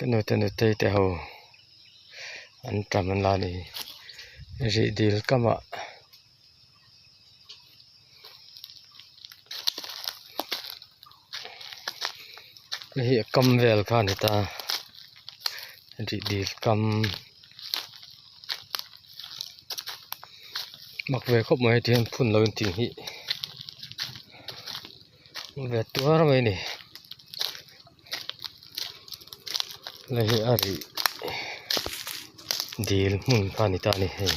Ka nu te te ho an tam an la a ni rih dil kamah. Hei hi a kam vel kha a ni ta rih dil kam mak ve khawp mai heti hian phun lo in tih hi ve tuar mai a ni hei hi a rih dil hmun kha a ni ta a ni hei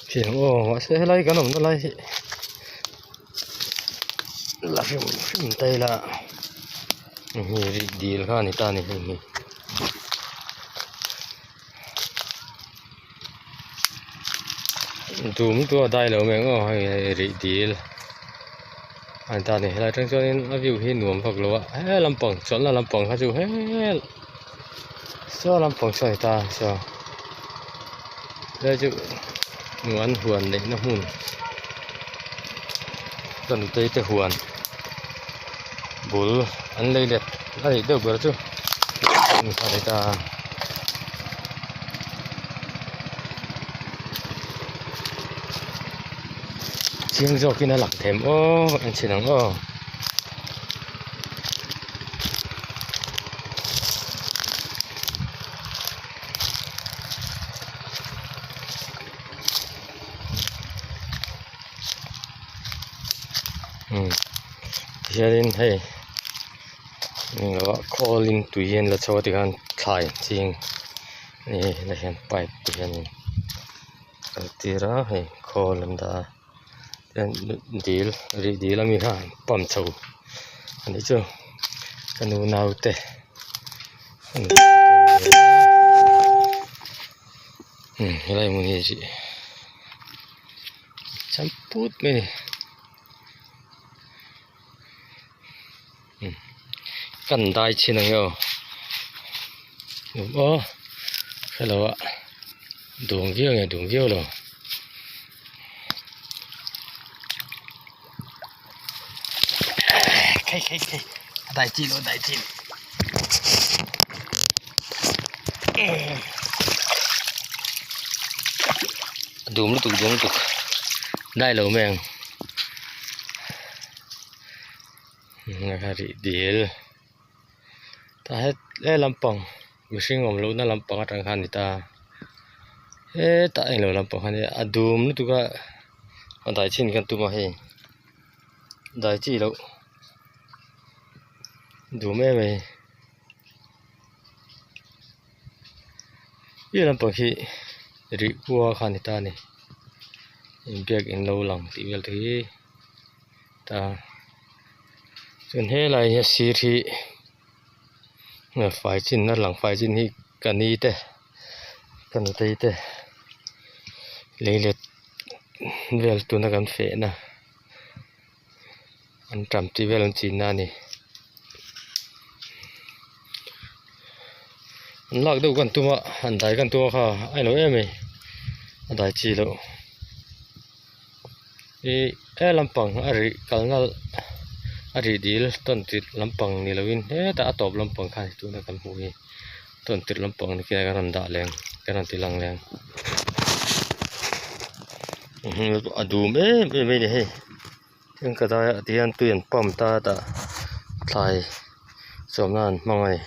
thiang aw mahse helai kan awmna lai hi la hrim hrim ta ila hei rih dil kha a ni ta a ni hei hi. Dum chu a dai lo mai ang aw hei rih dil a ni ta a ni helai atang chuanin a view hi nuam vak lo a he lampang chawlhna lampang kha chu hel saw lampang saw a ni ta saw helai chu an huan neihna hmun ka nutei te huan bul an lei let a nih deuh ber chu a ni ta. Chiang zawkin a lang them aw en chhin ang aw. Umm tihianin hei englo ah khawlin tui hi an la chho a tikhan thlai ching a ni helai hian pipe te hianin kal tir a hei khawl an dah a tihian dil rih dil ami kha an pump chho a nih chu ka nu naute umm helai hmun hi cham put mai a ni kan dai chhin ang e aw aw hello ah dum viau nge dum viau lo khai khai khai a dai chi lo a dai chi lo dum lutuk dum lutuk dai lo mai ang rih dil tah het he lampang mihring awm lohna lampang atang khan a ni ta hetah englo lampang kha nia a dum lutuk a a dai chhin khan tum a hei dai chi loh dum em mai he lampang hi rih khua kha a ni ta a ni inbiak in lo lang tih vel te hi ta chuan helai hi a sir hi fai chin a lang fai chin hi ka ni te ka nutei te leilet vel tuna kan fehna an tam tih vel an chin na a ni an lak deuh kan tum a han dai kan tum a kha a inlo em mai a dai chi loh ih he lampang a rih kalna a rih dil tawn tirh lampang ni lovin hetah a tawp lampang kha tuna kan hmuh hi tawn tirh lampang ni khian kan rawn dah leh ang kan rawn ti lang leh ang a dum em em mai a ni hei tin ka daiah te hian tui an pump ta a tah thlai chawmna an hmang a ni.